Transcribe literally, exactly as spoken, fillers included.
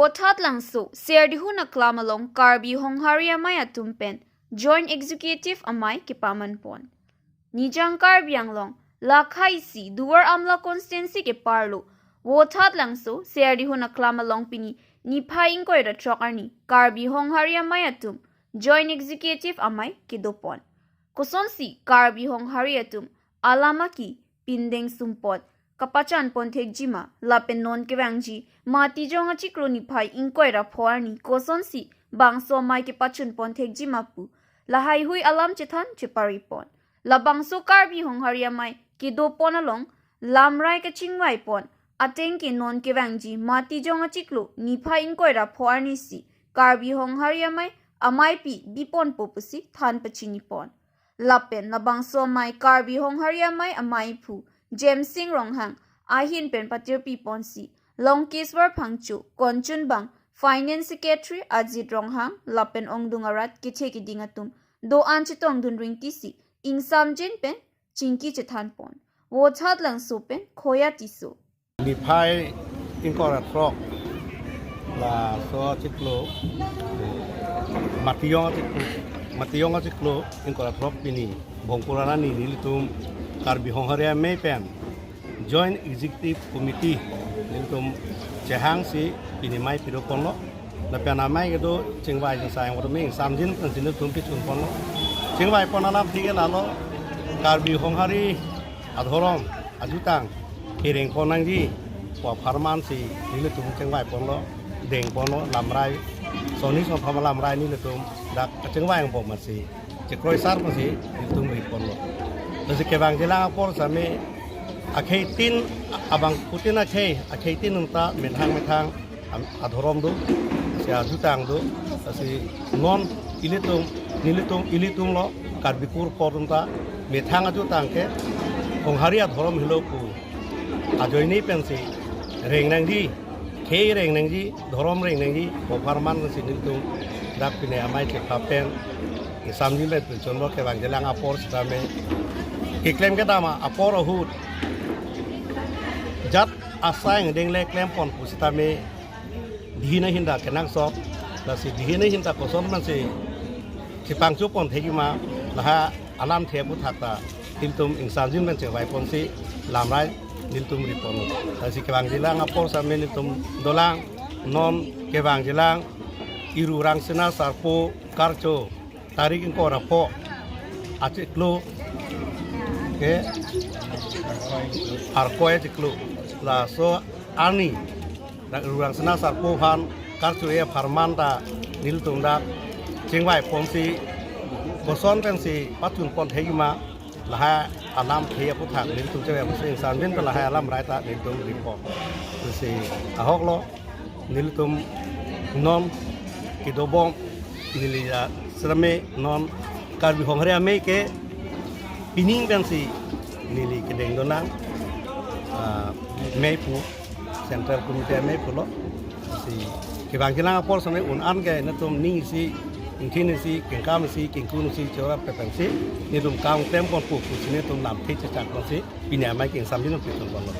Vothatlangso Serdihun aklam along Karbi Honghari Amei atum pen Joint Executive Amei kepaman pon. Nijang Karbi Anglong lakha isi Duar Amla constituency ke-arlo Vothatlangso Serdihun aklam along pini niphai ingkoi ra throk arni Karbi Honghari Amei atum Joint Executive Amei kedo pon. Kosonsi Karbi Honghari atum alam aki pindeng sumpot kapachan pon thekji ma lapen non kevangji Matijong achiklo niphai ingkoi ra pho arni kosonsi bangso amei kepachun pon thekji ma pu lahaihui alam chethan chepari pon. Labangso Karbi Honghari Amei kedo pon along lamrai kachingvai pon ateng ke non kevangji Matijong achiklo niphai ingkoi ra pho arni si Karbi Honghari Amei ameipi bi ponpo pusi than pachini pon. Lapen labangso amei Karbi Honghari Amei ameiphu Jemsing Ronghang ahin pen patirpi ponsi Longkeswar Phangcho, konchunbang Finance Secretary Ajit Ronghang lapen ongdung arat kethe keding atum do-an chetongdun ringtisi ingsamjin pen chingki chethan pon. Vothatlangso pen Khoya Tisso. Niphai ingkoi ra throk laso achiklo, Matijong achiklo, Matijong achiklo ingkoi ra throk pini Bhongpur arani nelitum Karbi Honghari Amei pen Joint Executive Committee nelitum chehangsi pini amei pido ponlo. Lapen amei kedo chingvai jingsai atum ingsamjin pensi nelitum pichun ponlo. Chingvai pon alamthe ke lalo, Karbi Honghari adhorom ajutang kereng pon nangji pu apharman si nelitum chingvai ponlo, deng ponlo, lamrai sonni sonthom lamrai nelitum dak kachingvai angbong masi chekroisar masi nelitum ri ponlo. Lasi kevangjilang apor sitame akhei tin, abangphutin akhei, akhei tin nungta methang methang am-, adhorom do, si ajutang do, si non ilitum, nelitum, ilitum lo, Karbi kur apor atum ta, methang ajutang ke, Honghari adhorom helo pu ajoine pensi reng nangji, khei reng nangji, dhorom reng nangji pu apharman si nelitum dak pini amei chepha pen ingsamjin pen pinchonlo. Kevangjilang apor sitame keklem kedam apor ahut jat asai angdeng le klem pon pu sitame dihin ahin ta kenangsot, lasi dihin ahin ta koson pensi chepangcho pon thekji ma, lahai alamthe aphuthak ta nelitum ingsamjin pen chingvai ponsi lamrai nelitum ri pon. Lasi kevangjilang apor sitame nelitum dolang, non kevangjilang Iru Rangsina Sarpo Karcho tarik ingkoi ra pho achiklo ke Arkoi achiklo, laso arni dak Iru Rangsina Sarpo aphan karcho-e apharman ta nelitum dak chingvai ponsi koson pensi pachun pon thekji ma, lahai alamthe aphuthak nelitum chingvai ponsi ingsamjin pen lahai alamrai ta nelitum ri pon. Lasi ahok lo, nelitum non kedobom neli ya sitame non Karbi Honghari Amei ke pining pensi neli kedeng donang, ah, meiphu, Central Committee ameiphu lo. Si kevangjilang apor sitame un-an ke nelitum ning isi, ingthin isi, kengkam isi, kengkun isi, chora pepensi nelitum kam klem ponpo pusi nelitum lamthe chechak ponsi pini amei ke ingsamjin pichun ponlo.